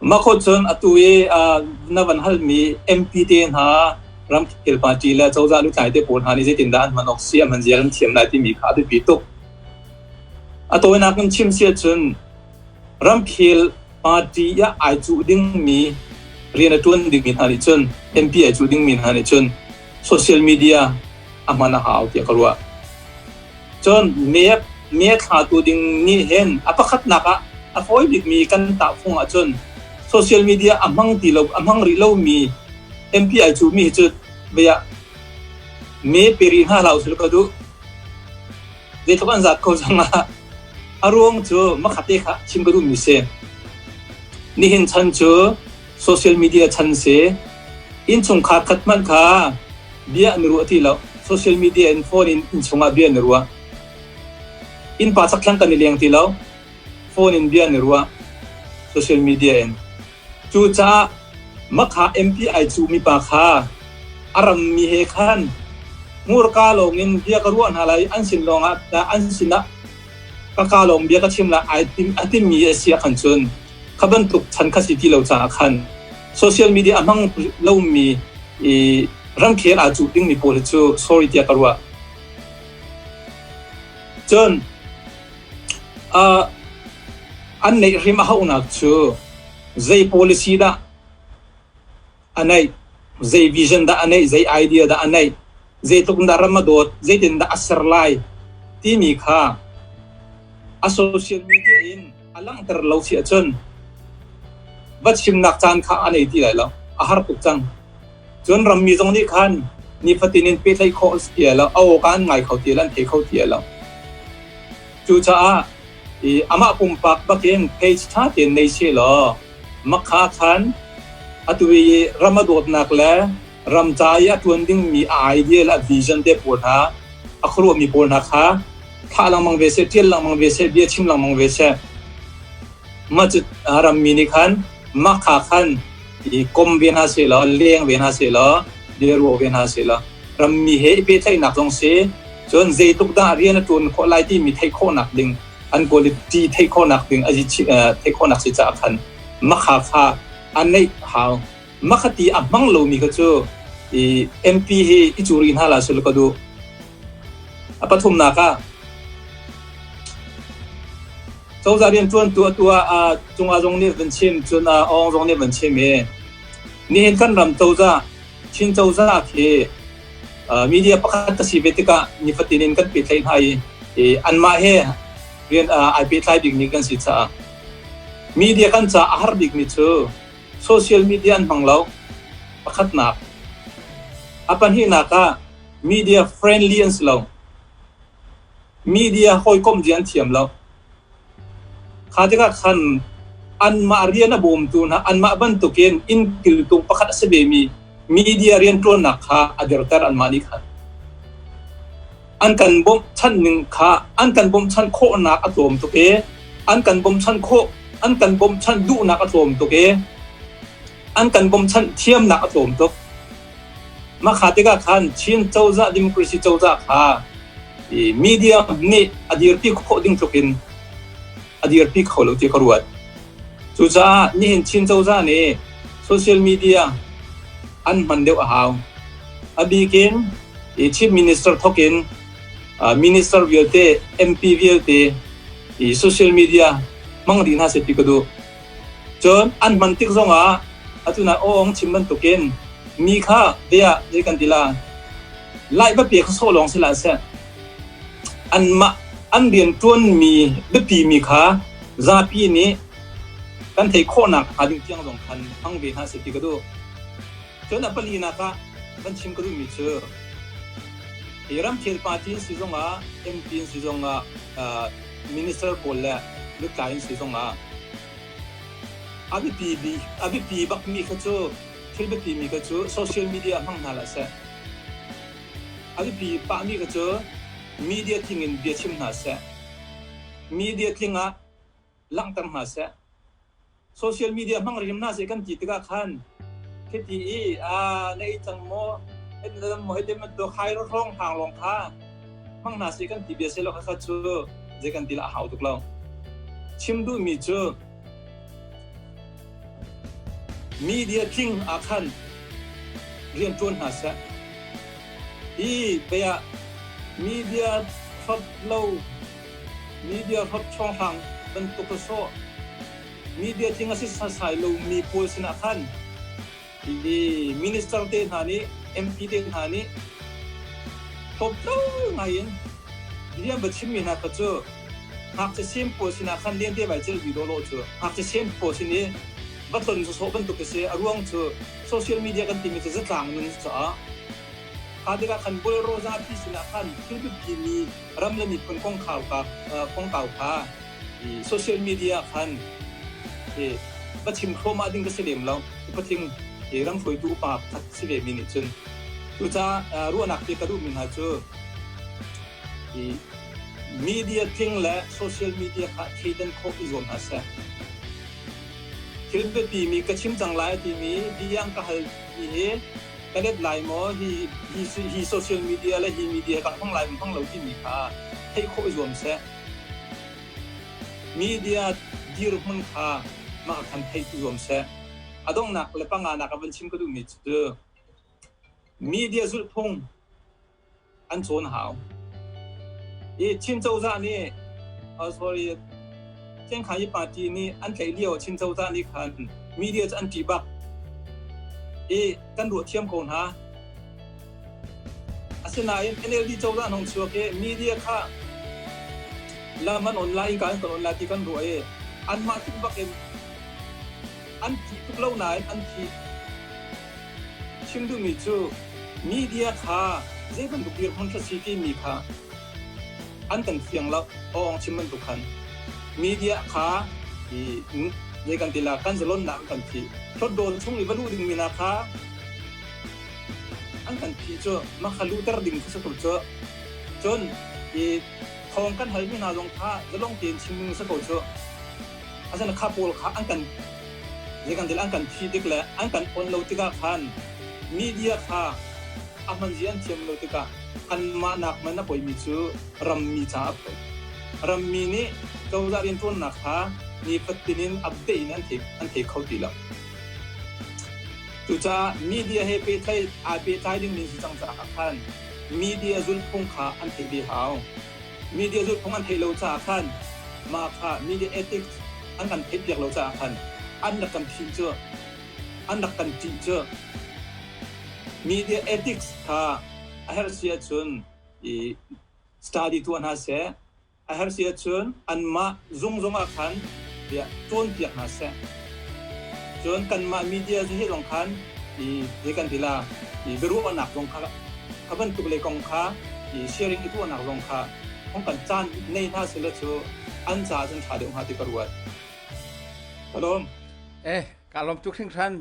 Mah khawh cun atu i na van halmi MP te hna, ramkhel party le cozah lutlai te pawl hna nih zeitindah an hman awk si, a hman zia kan thiam lai timi kha a biapi tuk. A tawinak in chim si ahcun ramkhel party ah ai cuh dingmi rian a ṭuan dingmi hna nih cun MP ai cuh dingmi hna nih cun social media a hman a hau tiah ka ruah. Cun me thlatu ding nih hin a pakhatnak ah a fawi bikmi kan tahfung ahcun social media a hmang ti lo a hmang rih lomi MP ai cuhmi hi cu bia me pe rih hna hlah usih ka duh. Zeitluk an zat ko zong ah a ruang cu makhate kha chim ka duhmi si. Nihin chan cu social media chan si. Innchungkhar khat hmanh kha bia an ruah ti lo. Social media in phone in innchung ah bia an i ruah. Innpa chakthlang kan i leng ti lo. Phone in bia an i ruah. Social media in. Cucaah makha MP ai cuhmi pa kha a rammi he khan hmurka lawngin bia ka ruah hna lai, an sin lawngah an sinah ka ka lawng bia ka chim lai ai tim a timmi a si ahkhan cun kha bantuk chan kha si ti lo caah khan social media a hmang lomi i ramkhel aa cuh dingmi pawl hi cu sorry tiah ka ruah. Cun an neih hrim a hauhnak cu zei policy dah a neih, zei vision dah a neih, zei idea dah a neih, zeitluk in dah ram a dawt, zeitin dah a ser lai timi kha a social media in a langhter lo si ahcun va chimnak caan kha a nei ti lai lo. A har tuk cang. Cun rammi zong nih khan nifatin in pehtlaih khawh a si ti lo, a awka an ngai kho ti lo, an thei kho ti lo. Cucaah i amah pumpak bakin page ṭha tein nei seh law makha khan atu i ram a dawtnak le ram ca i a ṭuan dingmi a idea le a vision te pawl hna a khuaruahmi pawl hna kha thlah lengmang ve seh, ṭial lengmang ve seh, bia chim lengmang ve seh. Mah cu rammi nih khan mahkha khan i kom ve hna seh law, leng ve hna seh law, bia ruah ve hna seh law, rammi he i pehtlaihnak zong si, cun zeitluk dah rian a ṭuan khawh lai timi theih khawhnak ding, an quality theih khawhnak ding, theih khawhnak si caah khan mahkha kha a neih hau. Makhati a hmang lomi kha cu i MP hi i curi hna la sul ka duh. A pathumnak ah cozah rianṭuantu atu ah cungah zong nih van chim, cun awng zong nih van chim i nihin kan ram cozah, Chin cozah khi media pakhat ka si ve tikah nifatin in kan pehtlaih hna i anmah he rian ai pehtlai bikmi kan si caah media kan ca a har bikmi cu social media an hmang lo pakhatnak. A pahnihnak ah media friendly an si lo. Media hawikomh zia an thiam lo. Kha tikah khan anmah rian a bawmtu hna anmah bantukin inn kiltung pakhat a si vemi media rianṭuannak kha a dirter anmah nih khan. An kan bawmhchanh ning kha an kan bawmhchanh khawhnak a tlawm tuk i an kan bawmhchanh khawh an kan bawmhchanh duhnak a tlawm tuk i an kan bawmhchanh thiamnak a tlawm tuk. Mah kha tikah khan Chin cozah democracy cozah kha media nih a dirpi khawh ding tluk in a dirpi kho lo ti ka ruat. Cucaah nihin Chin cozah nih social media an hman deuh a hau. A bik in Chief Minister thawk in minister vialte, MP vialte social media hmang dih hna seh ti ka duh. Cun an hman tik zongah atu na awng chim bantukin mi kha bia zei kan ti la lai va pe kha sawh lawng si la seh anmah an rian ṭuanmi biapi mi kha zapi nih kan theih khawhnak hnga ding tiang zong khan hmang ve hna seh ti ka duh. Cun a palinak ah van chim ka duhmi cu hi ramkhel party in si zongah MP in si zongah minister pawl le lutlai in si zongah a biapi bik a biapi bakmi kha cu thil biapi mi kha cu social media hmang hna hlah seh. A biapi pahmi kha cu media tling in bia chim hna seh. Media tling ah langhter hna seh. Social media hmang rim hna seh kan ti tikah khan khiti i a na ei cang maw maw hei bantuk hai hrawng hang lawng kha hmang hna seh kan ti bia seh lo kha cu zei kan ti la a hau tuk lo. Chim duhmi cu Media tling ah khan rian ṭuan hna seh. Hi bia media hlawt lo, media hlawt hrawnghrang bantuk a sawh. Media tling a si sasai lomi pawl sinah khan hi minister te hna nih, MP te hna nih hlawptlo ngai in rian va chimmi hna kha cu ngakchia sem pawl sinah khan lente vai celh dih dawh cu ngakchia sem pawl sin i va tlon sawsawh bantuk a si. A ruang cu social media kan timi cu zatlang nun caah kha tikah khan bolro zapi sinah khan thil biapi mi ram le miphun kongkau ka kongkau kha social media khan va chim thluahmah ding ka si lem lo. Upathing ram hruaitu upa pakhat si ve mi nih cun cucaah ruahnak te ka duhmi hna cu media tling le social media kha thleidan khawh i zuam hna seh. Thil biapi mi ka chim cang lai timi biang ka hal mi hi ka let lai maw, hi hi social media le hi media ka hmang lai hmang lo timi kha theih khawh i zuam seh. Media dirhmun kha mah khan theih i zuam seh. A donghnak le panganak a van chim ka duhmi cu media zulhphung an cawn hau. I Chin cozah nih sorry Cengkhanyi party nih an tlaih lio Chin cozah nih khan media cu an ṭih bak. I kan ruah thiam ko hna. Asinain NLD cozah hong chuak i media kha lam an on lai, innka an kan on lai ti kan ruah i anmah tuk bak in an ṭih tuk lo nain an thih. Chim duhmi cu media kha zei bantuk dirhmun kha si timi kha an kan fiang lo. Awng chim bantuk khan media kha zei kan ti la kan zalonnak an kan thih. Hlawtdawn chung i va luh dingmi hna kha an kan phih cu mah kha luhter ding kha si ko cu. Cun i thawng kan halmi hna zong kha zalong tein chim ding si ko cu. Asinain kha pawl kha an kan zei kan til an kan thi tik le an kan on lo tikah khan media kha a hman zia an thiam lo tikah anmah nak man a poimi cu rammi caah a poi. Rammi nih cozah rianṭuannak kha nifatin in update in an thei kho ti lo. Cucaah media he pehtlaih aa pehtlai dingmi si cang caah khan media zulhphung kha an theih ve hau. Media zulhphung an theih lo caah khan mah kha media ethics an kan theihpiak lo caah khan an rak kan phih cu, an rak kan ṭih cu. Media ethics kha a herh si ahcun i study tuah hna seh. A herh si ahcun anmah zung zongah khan tiah cawnpiak hna seh. Cun kanmah media hi zong khan i zei kan ti la i biaruahnak zong kha kha bantuk lei kong kha i sharing i tuahnak zong kha hong kan caan nei hna sila cu an caah cun ṭha deuh hnga ti ka ruat. Ka lawm. Eh, ka lawm tuk hringhran.